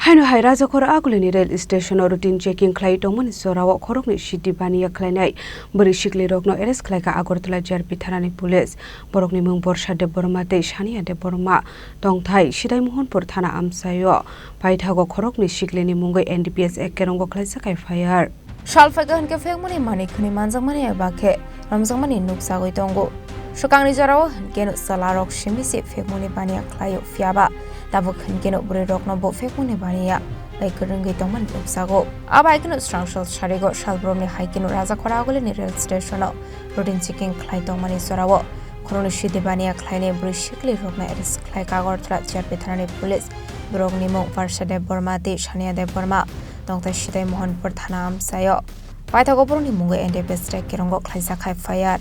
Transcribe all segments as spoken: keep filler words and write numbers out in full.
Haino hai Rajakhor Agulini rail station o routine checking khlai tongmani jorao khoroknwi sidi baniya khlainai bwrwi siklirokno arrest khlaikha Agartala G R P thanani police. Borokni mung Borsa Debbarma tei Sania Debbarma, tongthai Sidai Mohanpur thana amchaio. Paithago khoroknwi siklini mungwi N D P S ek kerongo khlaijak F I R. Sal phaikha hinkhe phekmani manwi khwnwi manjakmani eba khe romjakmani nukjagwi tongo. Swkangni jorao hinkhe no chwlarok simi se phekmani baniya khlaio, phiyaba tabuk hinkhe no bwrwirokno bo phekmani baniya bai kwrwngwi tongmani nukjago. Abai kheno swrang sal sarigo salbrumni hai kheno Rajakhor Agulini rail station-o routine checking khlai tongmani jorao khoroknwi sidi baniya khlainai bwrwi siklirokno arrest khlaikha Agartala G R P thanani police. Borokni mung Parsha Debbarma tei Sania Debbarma, tongthai Sidai Mohanpur thana amchaio. Paithago borokni mungwi N D P S tei kerongo khlaijak F I R.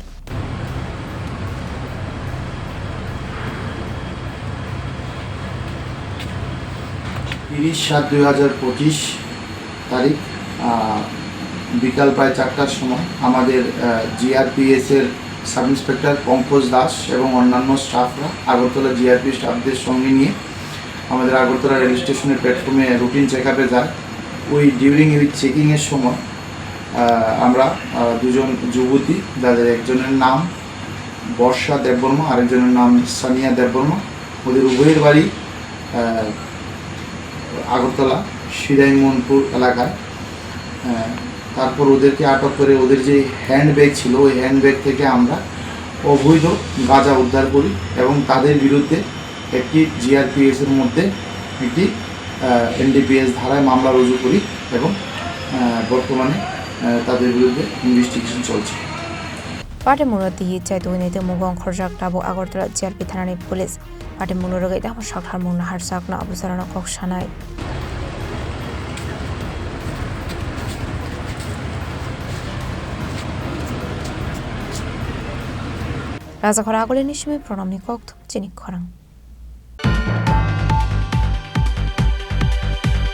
তিরিশ সাত দুই হাজার পঁচিশ তারিখ, আহ, বিকাল প্রায় চারটার সময় আমাদের, আহ, জিআরপিএস এর সাব ইন্সপেক্টর পঙ্কজ দাস এবং অন্যান্য স্টাফরা আগরতলা জিআরপি স্টাফদের সঙ্গে নিয়ে আমাদের আগরতলা রেল স্টেশনের প্ল্যাটফর্মে রুটিন চেক আপে যায়। ওই ডিউরিং ওই চেকিংয়ের সময়, আহ, আমরা, আহ, দুজন যুবতী, যাদের একজনের নাম বর্ষা দেববর্মা, আরেকজনের নাম সানিয়া দেববর্মা। ওদের উভয়ের বাড়ি, আহ, আগরতলা সিরাইমোহনপুর এলাকায়। আহ, তারপর ওদেরকে আটক করে ওদের যে হ্যান্ডব্যাগ ছিল, ওই হ্যান্ডব্যাগ থেকে আমরা অবৈধ গাঁজা উদ্ধার করি এবং তাদের বিরুদ্ধে একটি জিআরপিএস এর মধ্যে একটি, আহ, এনডিপিএস ধারায় মামলা রুজু করি এবং, আহ, বর্তমানে, আহ, তাদের বিরুদ্ধে ইনভেস্টিগেশন চলছে। Patimungno twi chaitugwi naitwi mugo ongkhorjak tabuk Agartala G R P thanani police. Patimungno rwgwi tamo sakharmung naharjakno abujarano kok sanai. Rajakhor Agulini simi Pranamni kokthum chini khorang.